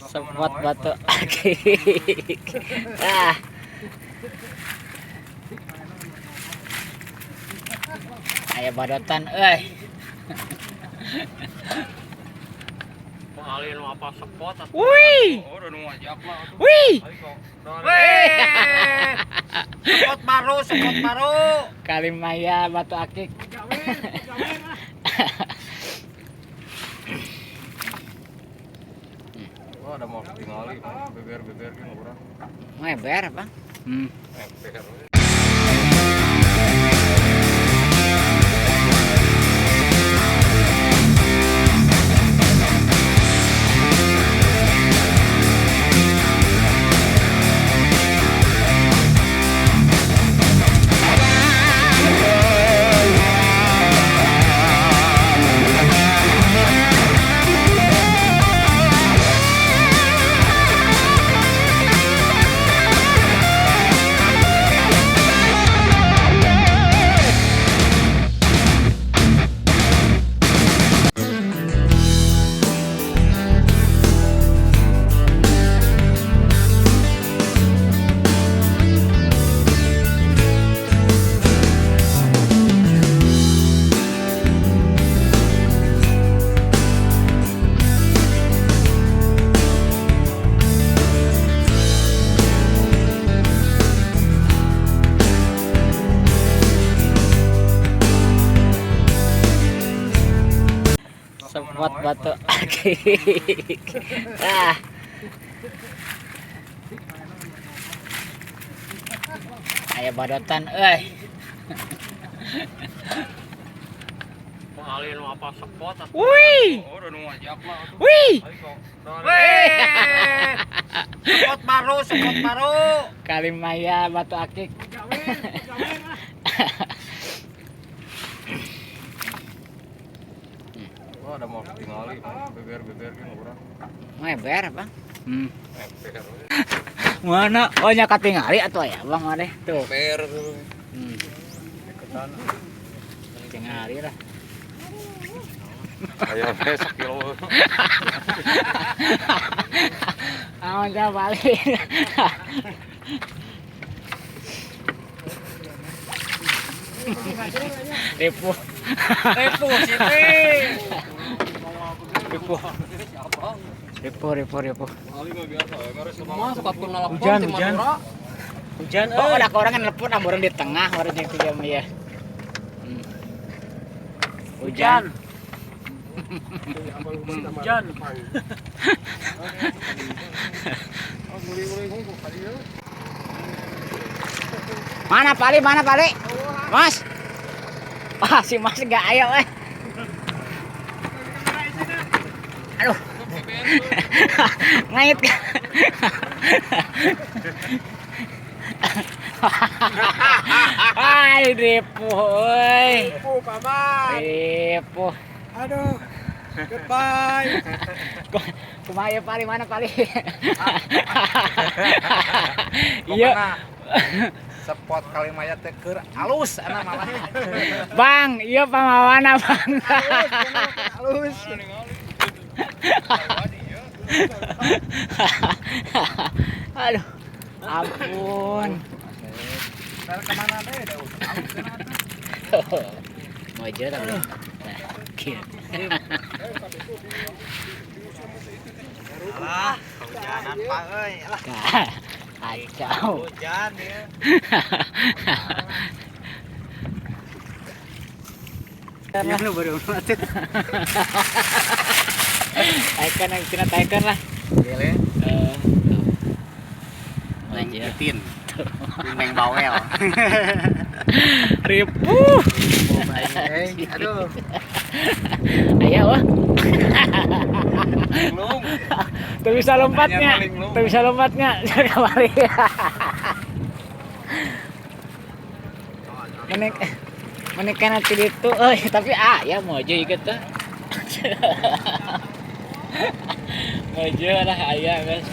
Spot batu akik. Ah. Aya badotan euy. Alin apa spot. Wih. Wih. Spot baru, spot baru. Kalimaya batu akik. Oh, ada mau tinggali beber-beber gitu urang. Ngeber, Bang. Beber. Spot batu akik. Ah. Aya badotan euy. Alin apa spot. Wih. Wih. Spot baru, spot baru. Kalimaya batu akik. Oh, ada mau tinggali beber-beber gitu urang. Ngeber, Bang. Mana? Oh, nya katingali atuh ya, Bang mana? Tuh. Beber tuh. Tingali lah. Ayo besok kilo. Awan coba balik. Ripuh. Ripuh sini. Ripuh. Ripuh, ripuh, ripuh. Hujan, hujan. Hujan. Oh, ada orang kan nelpon orang di tengah, orang yang tiga ya. Hujan. Hujan. Mana Pali? Mana Pali? Mas. Wah, si Mas enggak ayo eh. Aduh. Ngait. Ay, ripuh euy. Ripuh, paman. Ripuh. Aduh. Goodbye. Kumaha ya Pali, mana Pali? Iya. Spot Kalimaya teh keur alus ana malah. Bang, iya pamawana, Bang. Alus. Aduh. Ampun. Ntar kemana deh? Mojo tapi. Nah, gitu. Alah, hujanan Pak euy. Alah. Kacau. Hujan ya. Ya lu baru mati. Taikan yang cina taikan lah. Gile. Mojo. Itin. Neng bawel. Ripuh. Aduh. Ayo wah. Linglung. Tuh bisa lompatnya. Tuh bisa lompatnya. Kemari. Menik menikah nanti itu, tapi ya mojo ikut tuh. Mojo lah ayah guys.